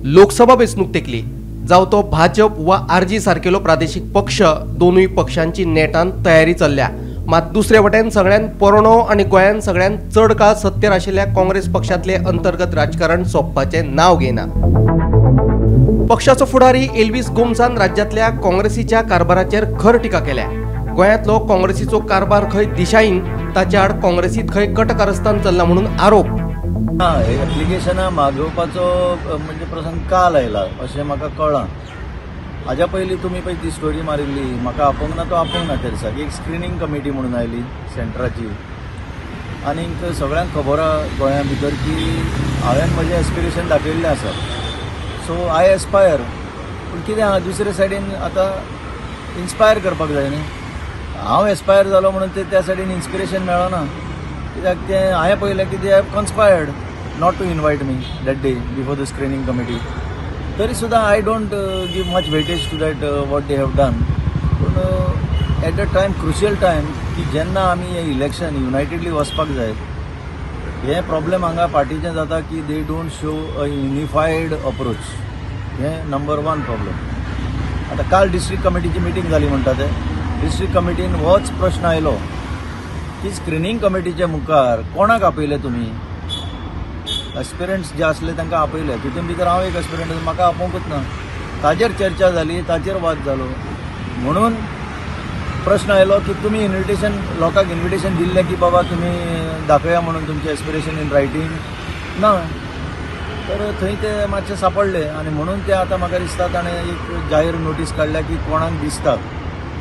लोकसभा वेंचणूक तेकली. जावं तो भाजप वा आरजी सारकेलो प्रादेशीक पक्ष, दोनूय पक्षांची नेटान तयारी चल्ल्या. मात दुसरे वटेन सगळ्यान पोरणो आनी गोंयान सगळ्यान चड काळ सत्तेर आशिल्ल्या काँग्रेस पक्षांतले अंतर्गत राजकारण सोंपपाचें नांव घेना. पक्षाचो फुडारी एल्विस गोम्सान राज्यांतल्या काँग्रेसीच्या कारभाराचेर खर टिका केल्या. गोंयांतलो काँग्रेसीचो कारभार खंय दिशाहीन, ताच्या आड काँग्रेसीत खंय कटकारस्थान चल्लां म्हणून आरोप. ना, एप्लिकेशनां मागोवपाचो म्हणजे प्रसंग काल आयला अशें म्हाका कळ्ळां. हाज्या पयलीं तुमी पळय ती स्टोरी मारिल्ली, म्हाका आपोवंक ना तो आपोवंक ना त्या दिसाक. एक स्क्रिनींग कमिटी म्हणून आयली सेंट्राची, आनीक सगळ्यांक खबर आहा गोंया भितर की हांवें म्हजें एस्पिरेशन दाखयल्लें आसा. सो I Aspire, पूण कितें आहा दुसरे सायडीन आतां इन्स्पायर करपाक जाय न्ही. हांव एस्पायर जालो म्हणून ते त्या सायडीन इन्स्पिरेशन मेळना, कित्याक तें हांवें पळयलें की they have conspired not to invite me that day before the screening committee. तरी सुद्दां I don't give much weightage to that what they have done. पूण at the time, crucial time की जेन्ना आमी हें इलेक्शन युनायटेडली वचपाक जाय, हें प्रॉब्लेम हांगा पार्टीचें जाता की they don't show a unified approach. हें नंबर वन प्रॉब्लेम. आतां काल डिस्ट्रिक्ट कमिटीची मिटींग जाली म्हणटा ते डिस्ट्रिक्ट कमिटीन होच प्रश्न आयलो की स्क्रिनींग कमिटीच्या मुखार कोणाक आपयले तुमी? एस्पिरंट्स जे आसले तांकां आपयले, तितून भितर हांव एक एस्पिरंट, म्हाका आपोवंकूच ना. ताजेर चर्चा जाली, ताचेर वाद जालो. म्हणून प्रश्न आयलो की तुमी इन्विटेशन लोकांक इन्विटेशन दिल्लें की बाबा तुमी दाखया म्हणून तुमचें एस्पिरेशन इन रायटींग ना, तर थंय ते मातशे सापडले. आनी म्हणून ते आतां म्हाका दिसता ताणें एक जाहीर नोटीस काडल्या की कोणाक दिसता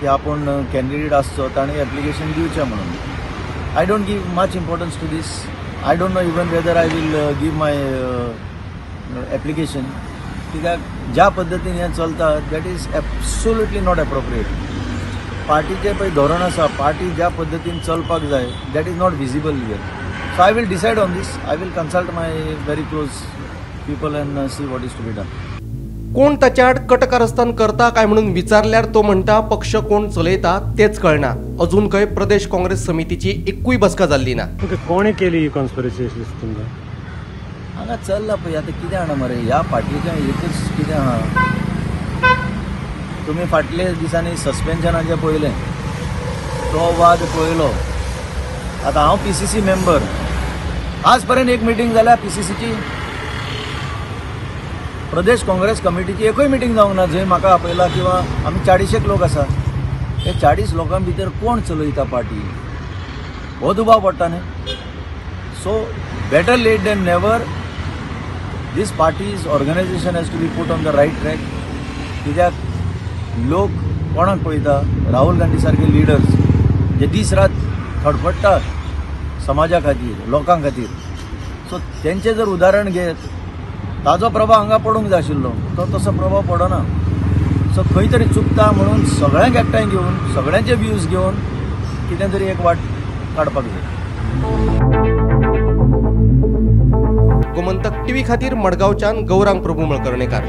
की आपूण कॅन्डिडेट आसचो ताणें एप्लिकेशन दिवचें म्हणून. I don't give much importance to this. I don't know even whether I will give my application. कित्याक ज्या पद्दतीन हें चलता that is absolutely not appropriate. पार्टीचें पळय धोरण आसा, पार्टी ज्या पद्दतीन चलपाक जाय that is not visible here. So I will decide on this. I will consult my very close people and see what is to be done. कोण ताच्या आड कटकारस्थान करता काय म्हणून विचारल्यार तो म्हणटा पक्ष कोण चलयता तेच कळना. अजून खंय प्रदेश काँग्रेस समितीची एकूय बसका जाल्ली ना. कोणें केली ही कॉन्स्पिरसी अशी दिसता तुमकां? हांगा चल्ला पळय आतां कितें जाणा मरे, ह्या पार्टीचें एकच कितें आहा, तुमी फाटले दिसांनी सस्पेन्शनाचें पळयलें, तो वाद पळयलो. आतां हांव PCC member, आज पर्यंत एक मिटींग जाल्या PCCची, प्रदेश काँग्रेस कमिटीची एकूय मिटींग जावंक ना जंय म्हाका आपयला किंवा आमी 40 लोक आसा. हे 40 लोकां भितर कोण चलयता पार्टी हो दुबाव पडटा न्ही. So better late than never, this party's organisation has to be put on the right track. कित्याक लोक कोणाक पळयता? राहुल गांधी सारके लिडर्स जे दीस रात खडपडटात समाजा खातीर, लोकां खातीर. सो तेंचें जर उदाहरण घेत ताजो प्रभाव हांगा पडूंक जाय आशिल्लो, तो तसो प्रभाव पडना. सो खंय तरी चुकता म्हणून सगळ्यांक एकठांय घेवन सगळ्यांचे व्यूज घेवन कितें तरी एक वाट काडपाक जाय. गोमंतक टीव्ही खातीर मडगांवच्यान गौरांग प्रभू मळकर्णेकार.